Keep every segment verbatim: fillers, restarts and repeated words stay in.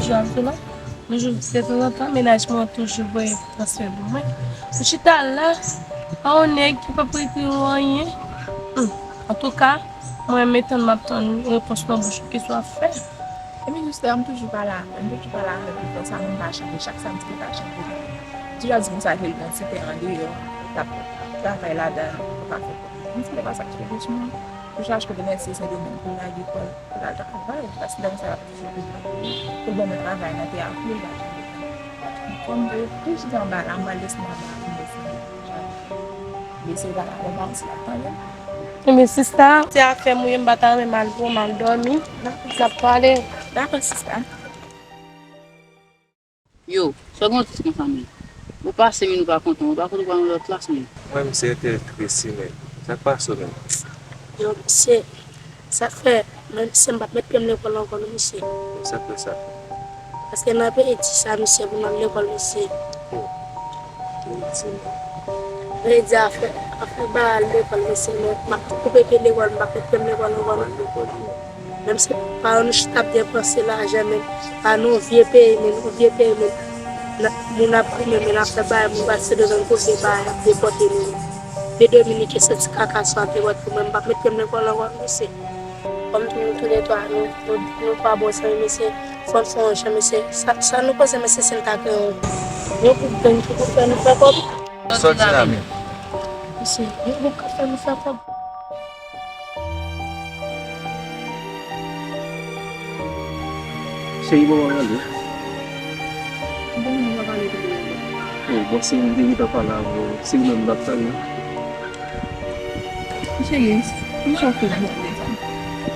Jwa sou la. Toujou, detanzantan, mennaj mwen toujou voye transfè pou mwen. Ou chita la, pa yon nèg ki p ap ekri ou anyen. Hmm. Antouka, mwen renmen tann, m ap tann repons nan bouch ou, kisa w ap fè. Epi jistè, m toujou pale avè l, m toujou pale avè l, pou sa menm pa chanje, chak sa m di li pa chanje. M toujou di konsa ke l gen ti tè andeyò, l ap travay ladan l, pou l ka fè kòb. M di se pa sa k sou bouch mwen. Pou chache kote mèsi Sendomeng pou l al lekòl, pou l al travay, paske lè konsa l ap toujou bezwen pou li, pou l ban mwen travay nan tè a pou l al travay. Kòm yo toujou anba la, m pral desann anba a pou mèsi. Mesye, pa la, bon, pa ansi la, tande. Ebyen, sista, se afè m ou ye, m pa ta renmen m al pou m al dòmi. N ap pale. Dakò, sista. Yo, sa w gen w tris konsa menm? Ou pase men ou pa kontan, ou pa kote w pral nan lòt klas menm. Mwen, misye rete tris wi menm. Sa k pase w menm? Yo, misye, sa fè, mwen, misye, m p ap met pye m lekòl ankò non, misye. Sa k fè sa? Paske nan peyi sa, misye, pou m al lekòl, misye. Hmm. Peyi di menm. Peyi di afè, afè ba al lekòl, misye, men m ap koupe pye lekòl, m p ap met pye m lekòl ankò non. Menm si paran nou chita ap depanse lajan, men pa nan yon vye peyi, men yon vye peyi, men n ap, moun ap goumen, men n ap fè bagay, moun pase devan n koze bagay, ap depòte nou. De Dominiken santi kaka sou ap depòte mwen, m p ap met pye m lekòl ankò, mesye. Kòm nou toulètwa, nou, nou, nou twa bon zanmi, mesye, fò n fè yon jan, mesye. Sa, sa nou panse, mesye, si n ta kreye yon, yon gwoup gang ki pou fè nou fè kòb? Sòti la menm. Mesye, yon gwoup k ap fè nou fè kòb. Cheri, bon, mwen pale. Bon, mwen pale tou. Oh, bon, se m te gentan pale avè w. Se ou menm m t ap tann. Cheri, m chòfe nan telefòn.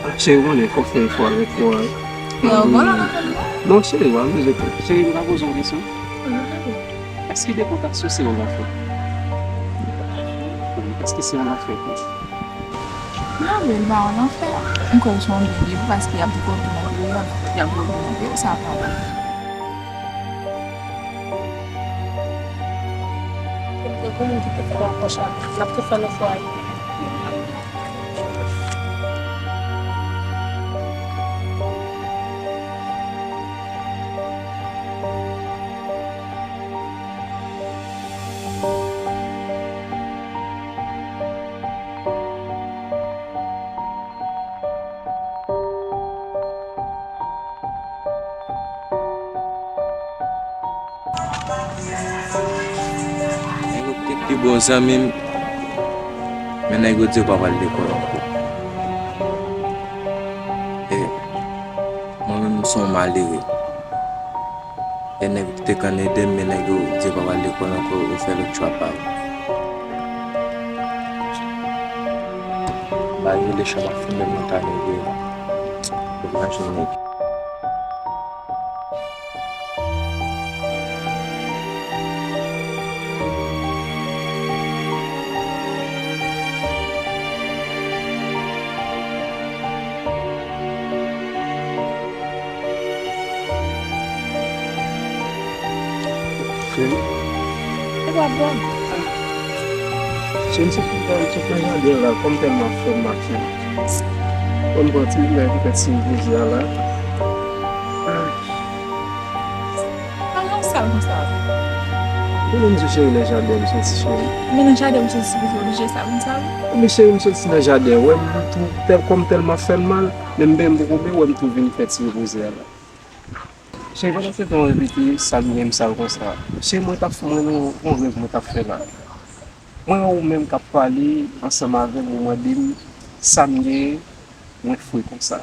Ah, cheri, ou konnen fò fè efò avèk ou a. Yo, vòlò nan telefòn. Non, cheri, w ap bezwen fè. Cheri, m ka poze w kesyon? Èske depòtasyon se yon lanfè? Èske se yon lanfè? Non, men l pa yon lanfè. M kwè se yon byen depi paske y ap depòte w nan peyi a, y ap depòte w, sa pa bon. Gen gwo moun ki te fè apwòch la, l ap tou fè nou fwaye. Nèg yo te pi bon zanmi m, men nèg yo di yo pa pral lekòl ankò. E mwen menm, m se yon malere. E nèg ki te konn ede m, men nèg yo di yo pa pral lekòl ankò, yo fè lòt chwa pa yo. M pa rele chan m ap fimen, mwen ta leve. Imajine nèg. Cheri. E pa bon. Cheri, m sot nan jaden la, kòm tèlman fè m mache. Kòm pran ti lè pou fè ti ripoze a la. Ay. Ala w sal konsa. Ou menm di cheri nan jaden m soti cheri. Men nan jaden m soti, se oblije sal konsa wi. Ebyen cheri, m soti nan jaden, wè m tou tèl, kòm tèlman fè m mal, men m benyen m poko byen, wè m tou vin fè ti ripoze a la. Cheri, pandan se tan w repete sa m gen m sal konsa. Cheri, mwen t ap, mwen gen yon, yon rèv mwen t ap fè la. Mwen wè ou menm k ap pale ansanm avè m, ou mande m sa m gen, mwen fre konsa.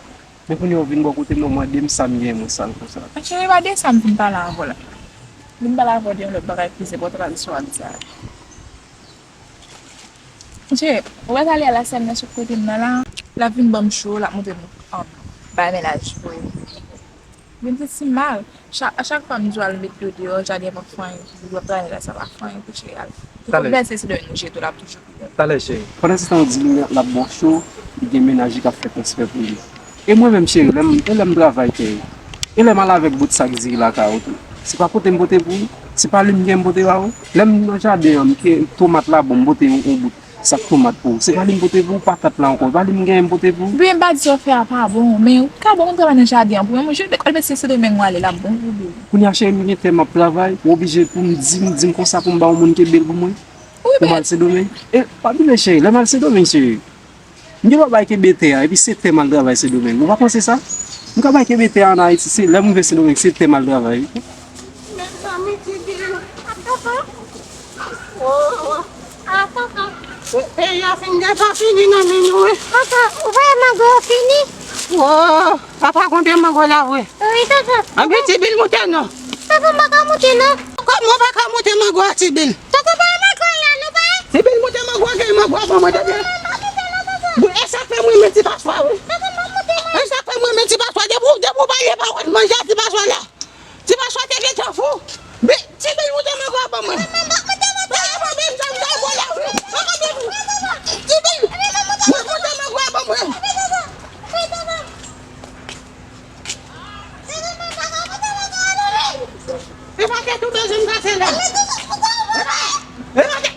Men kounye a ou vin bò kote m nan, ou mande m sa m gen, mwen sal konsa. Cheri, pa de sa m vin pale avè w la. M vin pale avè w de yon lòt bagay ki pi enpòtan pase sou sa. Monchè, ou wè talè a lasèn nan sot kote m nan la, l ap vin ban m cho, l ap montre m, um, bay mennaj mwen. Vin santi m mal. Chak, a chak fwa m di w al met dlo deyò, jaden pa fè anyen pou li, w ap travay la, sa pa fè anyen pou cheri a. Talè. Kòm se de nou jete, l ap toujou pi bèl. Talè, cheri. Pandan se tan w di li l ap ba w cho, li gen mennaj li k ap fè transfè pou li. E mwen menm cheri, lè m, e lè m travay tè yo? E lè m al avèk bout sak diri lakay ou tou? Se pa pote m pote pou ou? Se pa li m gen m pote ba ou? Lè m nan jaden an, m ke tomat la bon, m pote yon, yon bout. Sak tomat pou ou. Se pa li m pote pou ou, patat la ankò. Pa li m genyen m pote pou ou. Bebe, m pa di sa w fè a pa bon, men ou ka ban m yon travay nan jaden an pou mwen, mwen jete kòl mesye Sendomeng mwen ale, l ap bon pou bebe. Kounye a, cheri, m gen tè m ap travay, ou oblije pou m di m, di m konsa pou m ba yon moun kenbe l pou mwen. Wi, pou m al Sendomeng. E, pa bliye, cheri, lè m al Sendomeng, cheri, m gen dwa bay kenbe tè a, epi se tè m al travay Sendomeng. Ou pa panse sa? M ka bay kenbe tè a ann Ayiti, se lè m rive Sendomeng, se tè m al travay. Mezanmi, Tibil, a papa. Oh, oh. A papa. Pe-, peyi a fin deja fini nan men nou, wi. Papa, ou wè mango yo fini? Oh, papa, konte mango la, wi. Wi, papa. Anpi Tibil moute non. Papa, m pa ka moute non. Kòman w pa ka moute mango a, Tibil? Papa, pa mango la, nou pa. Tibil moute mango a, gen mango a ban mwen, tande. Bon, e sa k fè m renmen ti paswa, wi. Papa, pa moute mango. E sa k fè m renmen ti paswa, depi w, depi w pa ye pa wè manje a ti paswa la. Ti paswa te gentan fou. Bi-, Tibil moute mango a ban mwen. Papa, pa moute mango. Papa, pa moute mango la, wi. Papa, pa moute. Tibil, moute mango a ban mwen. E pa tèt ou bezwen m kase la. E pa tèt, e pa tèt.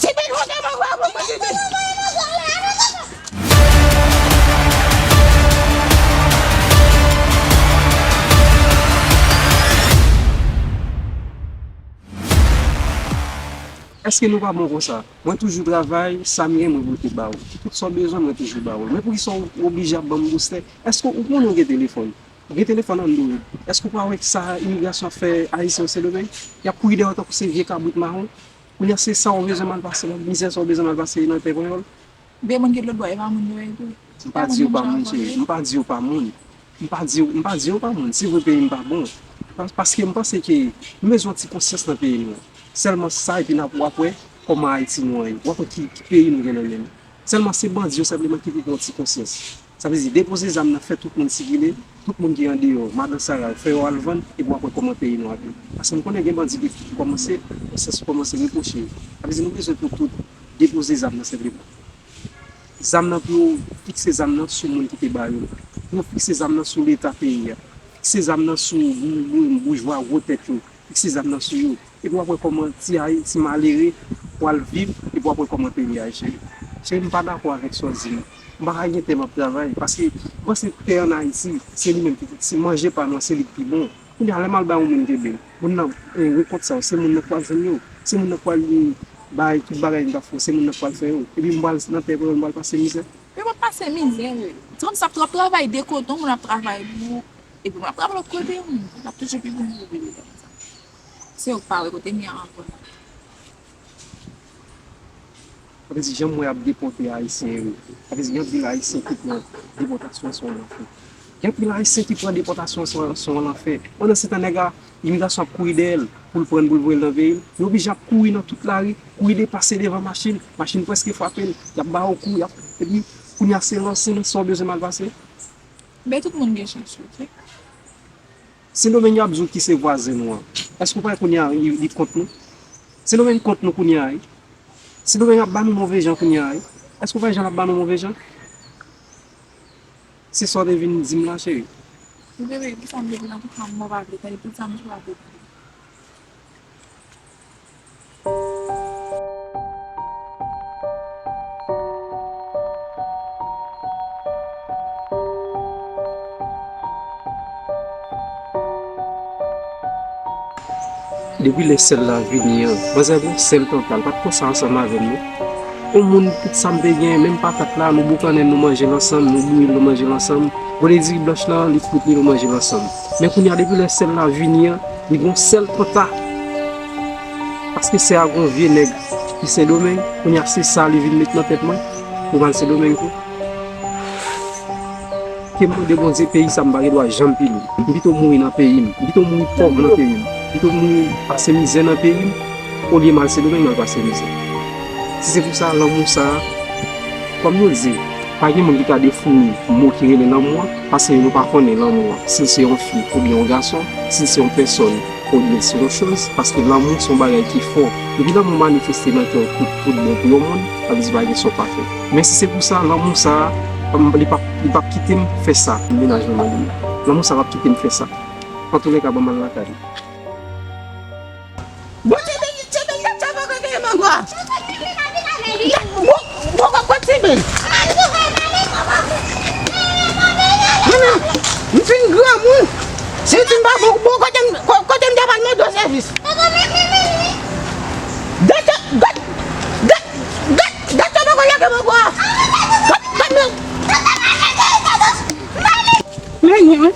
Ti Big Monte mwen wè pou mwen, Ti Big. Èske nou pa bon konsa? Mwen toujou travay, sa m gen mwen pote ba ou. Tout sa w bezwen mwen toujou ba ou. Men poukisa w oblije ap ban m boustè? Èske ou konnen w gen telefòn? Ou gen telefòn Android. Èske w pa wè sa imigrasyon ap fè Ayisyen yo Sendomeng? Y ap kouri dèyè w tankou se vye kabrit mawon. Kounye a se sa w bezwen mal pase la, mizè sa w bezwen mal pase nan tè panyòl. Vye moun ki lòt bò, e pa moun yo ye tou. M pa di yo pa moun, cheri. M pa di yo pa moun. M pa di, m pa di yo pa moun. Se vre peyi m pa bon. Pa-, paske m panse ke nou bezwen yon ti konsyans nan peyi nou an. Sèlman sa, epi n ap, w ap wè kòman Ayiti nou an ye. W ap wè ki, ki peyi nou gen nan men nou. Sèlman se bandi yo senpleman ki pou pran ti konsyans. Sa vle di, depoze zam nan, fè tout moun sikile, tout moun ki andeyò, madan Sara yo, fè yo al vann, epi w ap wè kòman peyi nou ap ye. Paske m konnen gen bandi ki, ki kòmanse, konsyans yo kòmanse repwoche yo. Sa vle di, nou bezwen pou tout depoze zam nan senpleman. Zam nan pou yo fikse zam nan sou moun ki te ba yo l. Pou yo fikse zam nan sou Leta peyi a. Fikse zam nan sou bou-, bou-, boujwa gwo tèt yo. Fikse zam nan sou yo. Epi w ap wè kòman ti ay-, ti malere pral viv, epi w ap wè kòman peyi a ye, cheri. Cheri, m pa dakò avèk sa w di m. M pa ka gen tè m ap travay, paske m panse tè ann Ayiti, se li menm ki, se manje pa nou an, se li k pi bon. Kounye a, lè m al bay yon moun kenbe l, moun nan, eh, rekòt sa yo, se moun nan k pral jwenn yo. Se moun nan k pral, eh, bay tout bagay m t ap fè yo, se moun nan k pral fè yo. Epi m pral nan tè panyòl, m pral pase mizè. Yo p ap pase mizè, wi. Trump sa ap travay de kote, yon moun ap travay pou ou, epi moun ap travay lòt kote, wi. L ap toujou pi bon pou ou, wi. Se yo k pa wè kote m ye a ankò. Sa vle di, jan m wè y ap depòte Ayisyen yo. Sa vle di, gen anpil Ayisyen ki pran depòtasyon se yon lanfè. Gen anpil Ayisyen ki pran depòtasyon se yon, se yon lanfè. Pandan se tan, nèg la, imigrasyon ap kouri dèyè l pou l pran l, pou l voye l nan peyi l. Yo oblije ap kouri nan tout lari, kouri de pase devan machin, machin prèske frape l, y ap ba yo kou, y ap, epi kounye a se lan, se lan sa w bezwen mal pase. Men tout moun gen chans yo, oke? Sendomeng yo ap di w ki se vwazen nou an. Èske w pa wè kounye a li, li kont nou? Sendomeng kont nou kounye a, wi. Sendomeng ap ba nou move jan kounye a, wi. Èske w pa wè jan l ap ba nou move jan? Se sa w te vin di m la, cheri. Wi, bebe, poukisa m te vin antouka, m pa vle tande tout sa misye ap di. Depi lè sè l la vini an, manzè gen sèl tanta, l pa t konsa ansanm avè m non. Yon moun, tout sa m te gen, menm patat la, nou boukannen l, nou manje l ansanm, nou bouyi l, nou manje l ansanm. Gode diri blanch lan, li kwit li, nou manje l ansanm. Men kounye a, depi lè sè l la vini an, li gen yon sèl tanta. Paske sè a gen yon vye nèg ki Sendomeng, kounye a se sa li vin met nan tèt mwen pou m al Sendomeng tou. Ke m mande Bondye, peyi sa m pa gen dwa janm pini. M pito mouri nan peyi m. M pito mouri pòv nan peyi m. M pito mouri pase mizè nan peyi m, olye m al Sendomeng m al pase mizè. Si se pou sa, lanmou sa a, kòm yo di, pa gen moun ki ka defini mo ki rele lanmou an, paske nou pa konnen lanmou an, si l se yon fi oubyen yon gason, si l se yon pèsòn, oubyen se yon choz, paske lanmou se yon bagay ki fò. Depi lanmou manifeste nan kè w tout, tout bon pou yon moun, sa vle di pa gen sa w pa fè. Men si se pou sa, lanmou sa a, li p ap, li p ap kite m fè sa pou mennaj mwen Maline. Lanmou sa a p ap kite m fè sa. Antouleka, ban m al lakay mwen. Bondye beni, Ti Big, sa poko genyen mango a. Bon, bon, bon, bon, ti bèl. Mwen menm, m fin granmoun. Si ti m pa bon, bon, kote m, ko-, kote m ta pral mande w sèvis. Gade, gade, gade, gade, gade, gade, gade, gade, gade, gade, gade, gade, gade, gade, gade, gade,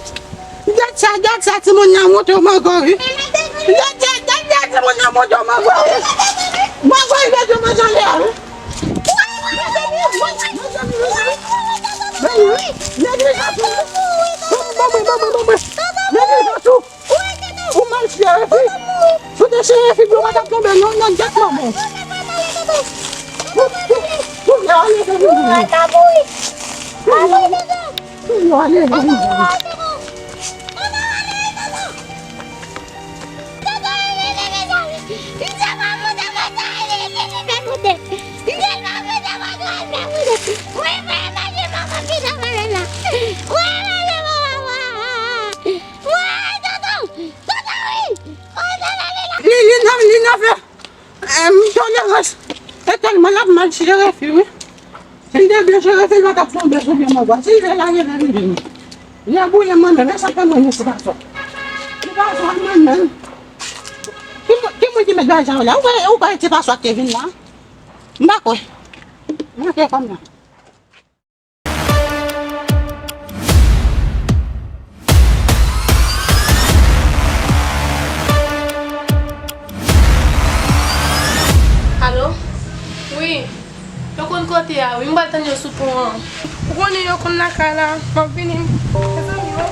Gad sa, gad sa, timoun nan monte w mango, wi. Gad sa, gad sa, timoun nan monte w mango, wi. Mango, li mete w manje anlè a, wi. Mezanmi, mezanmi, mezanmi. Neglijans ou. Bon, bon, bon, bon, bon, bon. Neglijans ou. Ou mal chire, fi. Si w te chire fi, ou pa t ap tonbe, non, nan gèt manman w. Ou, ou, ou, ale, ale, ale. Yo, ale, ale. Li, li nan, li nan fè. Em, tolerans. E tèlman l ap mal chire fi, wi. Si l te byen chire fi, l pa t ap tonbe sou pye mwen, bwa. Si l vle lage, l vin vini. Li ap boule mwen menm, e sa fè mwen, se pa sa. Se pa sa mwen menm. Ki moun, ki moun ki met bagay sa yo la? Ou kwè, ou kwè se pa sa ki te vin la? M pa kwè. M antre kòm nan. Alo? Wi. Yo konn kote a, wi. M pral tann yo sou pon an. Ou konnen yo konn lakay la. M ap vini. Mezanmi, yo.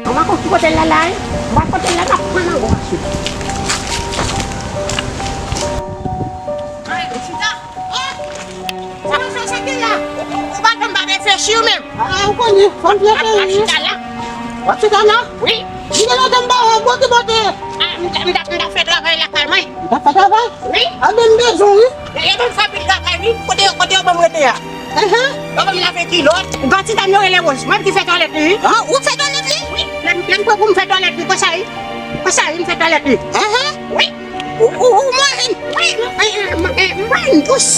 Mwen pa konn ki kote l la la, wi. Mwen pa konn kote l la, m ap pran nan gòj li. Ay, chita. Oh! Sa w ap fè chante la? Ou pa janm pa reflechi ou menm. Ah, ou konnen, fò m reflechi. Chita la. W ap chita la? Wi. Li gen lontan m pa wè w, bò ki bò w te ye? Ah, m t ap, m t ap, m t ap fè travay lakay mwen. Ou t ap fè travay? Wi. Anben m bezwen w, wi. Yo ban m fè anpil travay, wi. Kote yo, kote yo ban m rete a? Enhen. Yo ban m lave kilòt. Ou pa ti dam yo rele Wòz. Mwen ki fè twalèt li, wi. Ah, ou fè twalèt li? Wi. Lè m, lè m pran pou m fè twalèt li, konsa, wi. Konsa, wi, m fè twalèt li. Enhen. Wi. Ou, ou, ou mwen, wi. Mwen, mwen, mwen, mwen, dous.